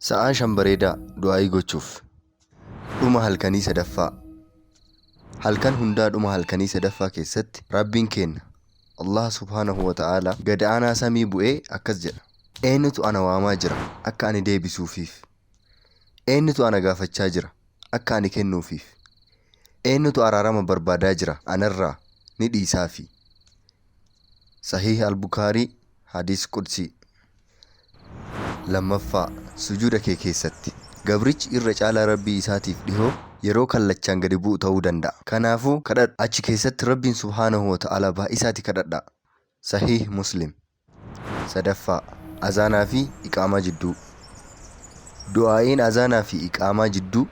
Sa'aa 5 bareedaa du'aa'ii gochuuf. Dhuma halkanii sadaffaa. Halkan hundaa dhuma halkanii sadaffaa keessatti Rabbiin keenna Allaah subhaanahu wa ta'aalaa gad aanaa samii bu'ee akkas jedha, Eenyutu ana waamaa jira akka ani deebisuufiif? Eenyutu ana gaafachaa jira akka ani kennuufiif? Eenyutu araarama barbaadaa jira anarraa ni dhiisaafii? Sahiih Al-Bukhaarii Hadiis Qudsii. 2ffaa Sujuuda kee keessatti. Gabrichi irra caalaa Rabbii isaatiif dhihoo yeroo kallachaan gadi bu'u ta'uu danda'a. Kanaafuu kadhadhu. Achi keessatti Rabbiin subhaanahu wa ta'aalaa baay'isaati kadhadhaa. Sahiih Muslim. 3ffaa Azaanaa fi Iqaamaa jidduu. Du'aa'iin azaanaa fi iqaamaa jidduu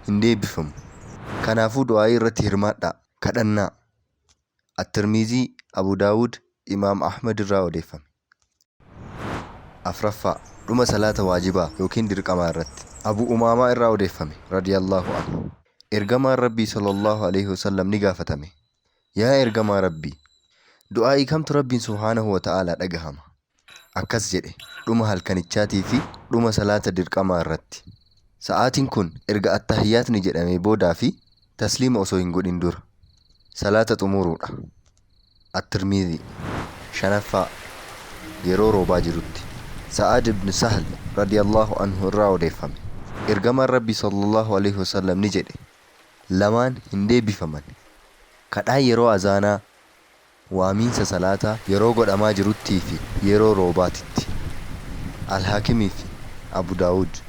hin deebifamu. Kanaafuu du'aa'ii irratti hirmaadhaa, kadhannaa. At-Tirmizii, Abu Daawud, Imaam Ahmad irraa odeeffame. 4ffaa Dhuma salaata waajibaa ykn dirqamaa irratti. Abu Umaamaa irraa odeeffame, radiyallahu anhu, Ergamaan Rabbii sallallaahu aleyhi wasallam ni gaafatame, Yaa Ergamaa Rabbii! Du'aa'ii kamtu Rabbiin subhaanahu wa ta'aalaa dhagahama? Akkas jedhe, Dhuma halkanichaatii fi dhuma salaata dirqamaa irratti. Sa'aatiin kun erga attahiyyaatni jedhamee boodaa fi tasliima osoo hin godhin dura. Salaata xumuruudha. At-Tirmizii. 5ffaa Yeroo roobaa jirutti. Sa'ad ibn Sahl radiyallahu anhu irraa odeeffame. Ergamaan Rabbii sallallahu aleyhi wasallam ni jedhe, Lamaan hin deebifaman. Kadhaan yeroo azaanaa, waamiinsa salaataa, yeroo godhamaa jiruttii fi yeroo roobaatitti. Al-Haakimii fi Abu Daawud.